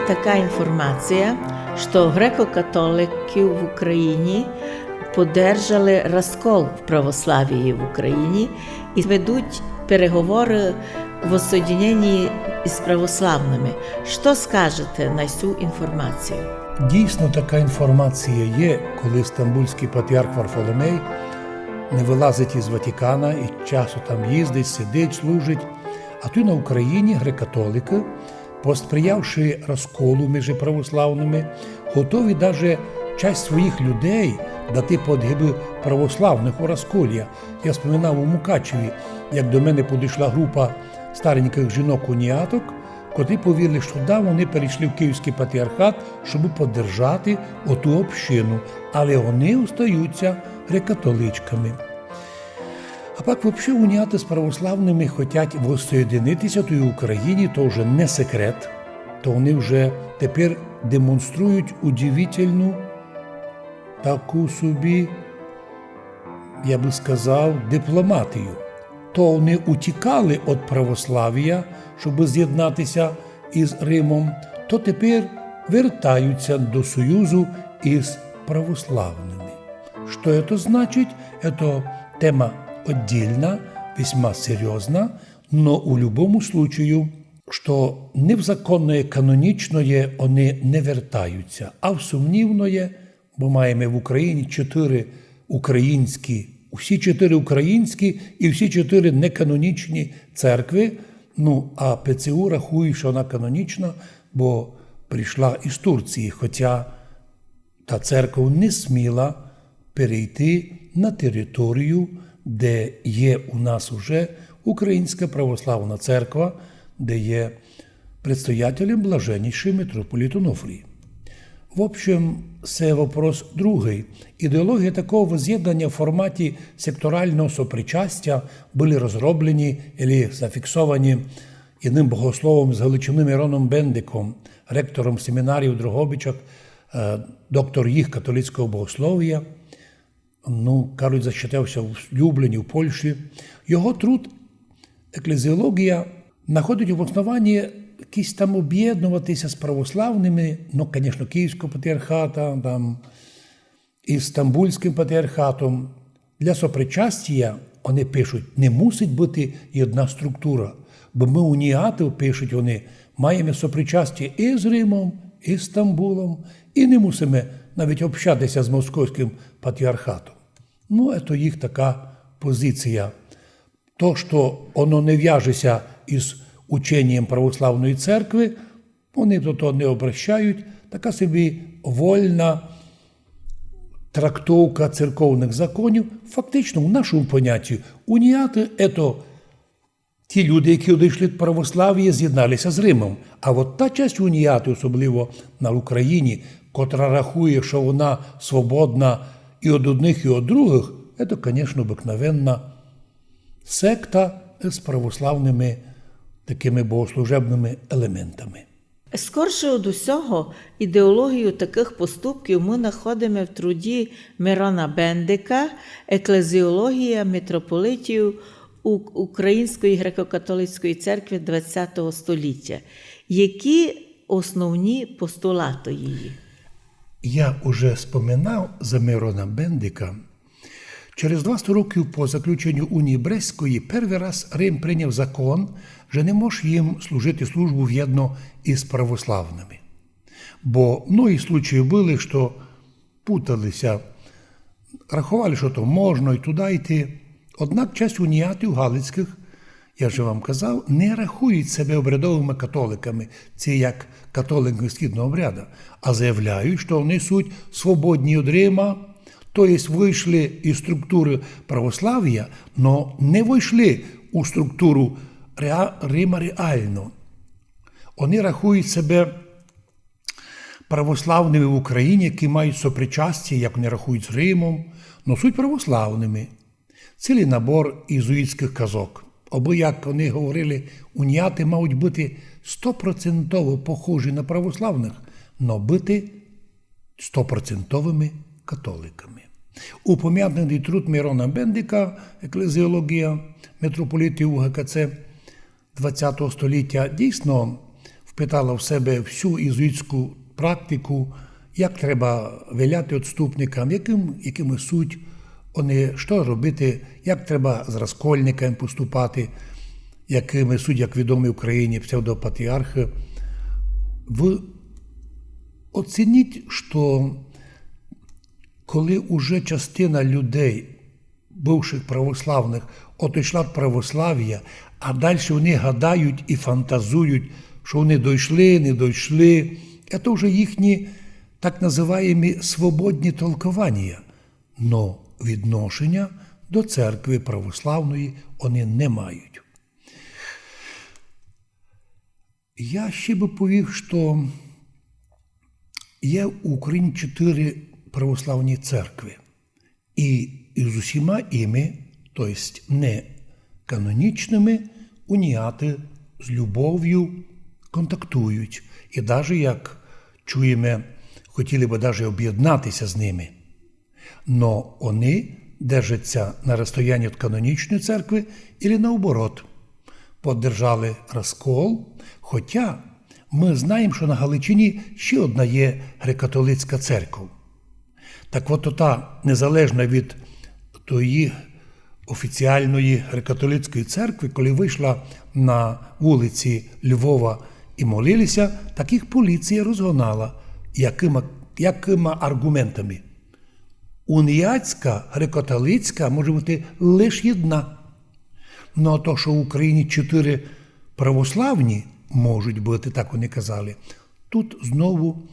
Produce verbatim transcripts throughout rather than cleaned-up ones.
Така інформація, што греко-католиків в Україні подержали розкол в православії в Україні і ведуть переговори в осоєдиненні з православными. Што скажете на сю інформацію? Дійсно, така інформація є, коли стамбульськый патріарх Варфоломей не вылазить із Ватикана і часто там їздить, сидить, служить. А туй на Україні греко-католикы, посприявши розколу між православными, готові даже часть своїх людей дати под гибы православных у розколі. Я споминав у Мукачеві, як до мене подійшла група старенькых жінок-уніаток, котрі повіли, што да, вони перейшли в Київськый патріархат, щоб поддержати оту общину, але вони остаються греко-католичками. А пак вообще уніаты з православными хотять воссоєдинитися, то і в Україні, то вже не секрет, то вони вже тепер демонструють удивительну таку собі, я бы сказав, дипломатію. То вони утікали від православія, щоб з'єднатися із Римом, то тепер вертаються до союзу із православными. Што це значить? Це тема отдельна, весьма серйозна, но у любому случаю, што не в законноє, канонічноє вони не вертаються, а в сумнівноє, бо маєме в Україні чотири українські, усі чотири українські і всі чотири неканонічні церкви. Ну, а П Ц У рахує, што вона канонічна, бо прийшла із Турції, хотя та церква не сміла перейти на територію, де є у нас уже Українська православна церква, де є предстоятелем блаженнішый митрополит Онуфрій. В общем, це вопрос другый. Ідеологія такого возз'єднання в форматі секторального сопричастя были розроблені или зафіксовані єдным богословом з Галичины Мироном Бендиком, ректором семінарії в Дрогобичах, е, доктор їх католицького богословія. Ну, кажуть, защитив ся в Любліні, в Польщі. Його труд «Еклезіологія» находить обоснованя якісь там об'єднуватися з православными, ну, конечно, Київського патріархата, там, із Стамбульськым патріархатом. Для сопричастія, вони пишуть, не мусить быти єдна структура, бо мы уніаты, пишуть вони, маєме сопричастя і з Римом, і з Стамбулом, і не мусиме навіть общатися з Московськым патріархатом. Ну, це їх така позиція. То, што воно не вяже ся із ученієм православної церкви, вони до того не обращають. Така собі вольна трактовка церковных законів. Фактично, в нашому понятті уніаты — це ті люди, які одійшли від православія, з'єднали ся з Римом. А от та часть уніаты, особливо на Україні, котра рахує, што вона свободна і од одних, і од другых, це, конечно, обыкновенна секта з православными такыми богослужебными елементами. Скорше од усього, ідеологію такых поступків мы находиме в труді Мирона Бендика «Еклезіологія митрополитів у-, Української греко-католицької церкви двадцятого століття». Які основні постулаты її? Я уже споминав за Мирона Бендика. Через двадцять років по заключенню Унії Брестської першый раз Рим прийняв закон, же не мож їм служити службу вєдно із православными. Бо многі случаї были, што путали ся, раховали, што то можна і туды йти. Однак часть уніатів галицькых, я вже вам казав, не рахують себе обрядовыми католиками, ці як католиками східного обряда, а заявляють, што вони суть свободні од Рима, то єсть вышли із структуры православія, но не вошли у структуру реа-, Рима реално. Вони рахують себе православными в Україні, які мають сопричастя, як вони рахують, з Римом, но суть православными. Цілый набор єзуїтськых казок. Абы, як вони говорили, уніаты мають быти стопроцентово похожі на православных, но быти стопроцентовыми католиками. Упомянутый труд Мирона Бендика «Еклезіологія митрополитів у Г К Ц двадцятого століття» дійсно в питала в себе всю єзуїтську практику, як треба веляти отступникам, якым, якыми суть они, што робити, як треба з раскольниками поступати, якыми суть, як відомі в Україні, псевдопатріархи. Вы оцініть, што коли уже частина людей, бывшых православных, отойшла од православія, а дальше они гадають і фантазують, што они дойшли, не дойшли, це вже їхні так называємі свободні толкованія, но відношеня до церкви православної они не мають. Я ще бы повів, што є у Україні чотири православні церкви. І, і з усіма іми, то єсть не канонічными, уніяты з любовю контактують. І даже, як чуєме, хотіли бы даже обєднати ся з нима. Но они держать ся на розстоянні од канонічної церкви, ілі наоборот, поддержали розкол, хотя мы знаєме, што на Галичині ще одна є греко-католицька церков. Так от, та незалежна від тої офіціалної греко-католицької церкви, коли вышла на улиці Львова і молили ся, так їх поліція розгонала. Якыма, якыма арґументами? Уніяцька, греко-католицька може быти лиш єдна. Но а то, што в Україні чотири православні можуть быти, так они казали, тут знову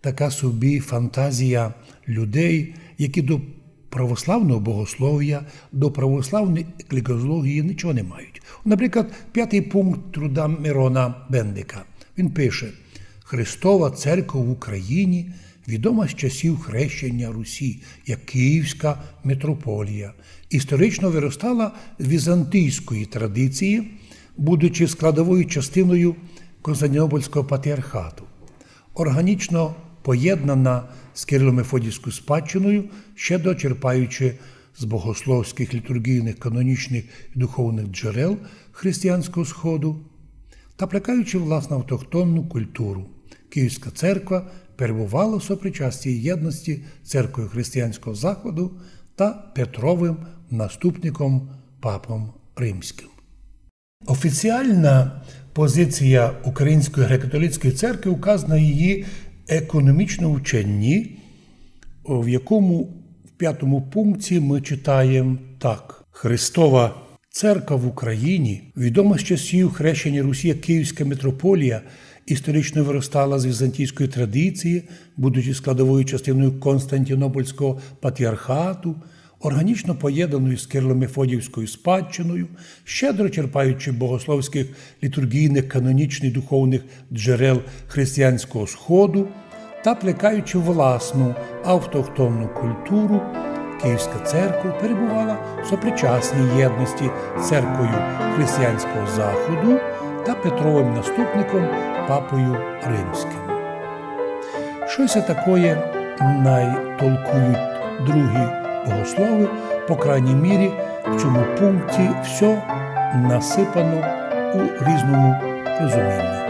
така собі фантазія людей, які до православного богословія, до православної еклезіології нічого не мають. Наприклад, пятый пункт труда Мирона Бендика. Він пише: «Христова церква в Україні відома з часів хрещення Русі як Київська митрополія. Історично виростала з візантійської традиції, будучи складовою частиною Константинопольського патріархату. Органічно поєднана з кирило-мефодіївською спадщиною, щедро черпаючи з богословських, літургійних, канонічних і духовних джерел християнського Сходу та плекаючи власну автохтонну культуру, Київська церква перебувала в сопричасті і єдності з церквою християнського Заходу та Петровим наступником папом Римським». Офіціална позиція Української греко-католицької церкви указана в її економічному вченні, в якому в пятому пункті мы читаєме так: «Христова церква в Україні, відома з часів хрещення Русі як Київська митрополія, історично виростала з візантійської традиції, будучи складовою частиною Константинопольського патріархату, органічно поєднаною з кирило-мефодіївською спадщиною, щедро черпаючи богословських, літургійних, канонічних, духовних джерел християнського Сходу та плекаючи власну автохтонну культуру, Київська церква перебувала в сопричасній єдності з церквою християнського Заходу та Петровим наступником папою Римським». Што се такоє най толкують другі богословы, по крайній мірі, в цьому пункті всьо насыпано у різному розумінні.